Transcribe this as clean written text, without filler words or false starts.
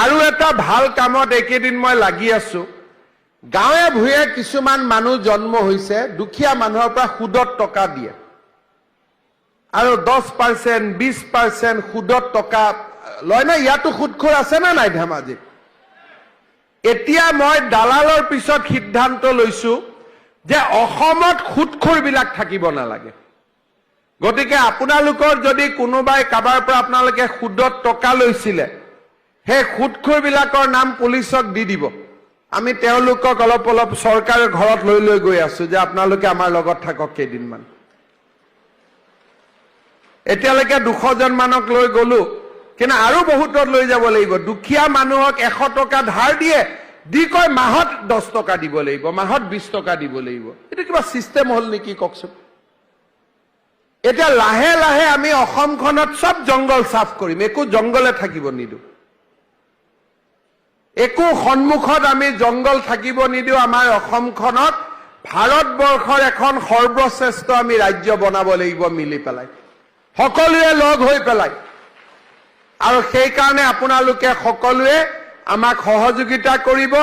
আৰু এটা ভাল কামত এইকেইদিন মই লাগি আছো। গাঁৱে ভূঞে কিছুমান মানুহ জন্ম হৈছে, দুখীয়া মানুহৰ পৰা সুদত টকা দিয়ে আৰু 10%, 20% সুদত টকা লয় নে? ইয়াতো সুদখোৰ আছে নে নাই ধেমাজিত? এতিয়া মই দালালৰ পিছত সিদ্ধান্ত লৈছো যে অসমত সুদখোৰবিলাক থাকিব নালাগে। গতিকে আপোনালোকৰ যদি কোনোবাই কাৰোবাৰ পৰা আপোনালোকে সুদত টকা লৈছিলে, সেই সুদখোৰবিলাকৰ নাম পুলিচক দি দিব। আমি তেওঁলোকক অলপ অলপ চৰকাৰৰ ঘৰত লৈ লৈ গৈ আছো যে আপোনালোকে আমাৰ লগত থাকক কেইদিনমান। এতিয়ালৈকে 200জন মানক লৈ গলো, কিন্তু আৰু বহুতত লৈ যাব লাগিব। দুখীয়া মানুহক 100 টকা ধাৰ দিয়ে দি কয় মাহত 10 টকা দিব লাগিব, মাহত 20 টকা দিব লাগিব। এইটো কিবা চিষ্টেম হ'ল নেকি কওকচোন? এতিয়া লাহে লাহে আমি অসমখনত চব জংঘল চাফ কৰিম। একো জংঘলে থাকিব নিদিওঁ, একো সন্মুখত আমি জংঘল থাকিব নিদিওঁ। আমাৰ অসমখনত ভাৰতবৰ্ষৰ এখন সৰ্বশ্ৰেষ্ঠ আমি ৰাজ্য বনাব লাগিব মিলি পেলাই, সকলোৱে লগ হৈ পেলাই। আৰু সেইকাৰণে আপোনালোকে সকলোৱে আমাক সহযোগিতা কৰিব।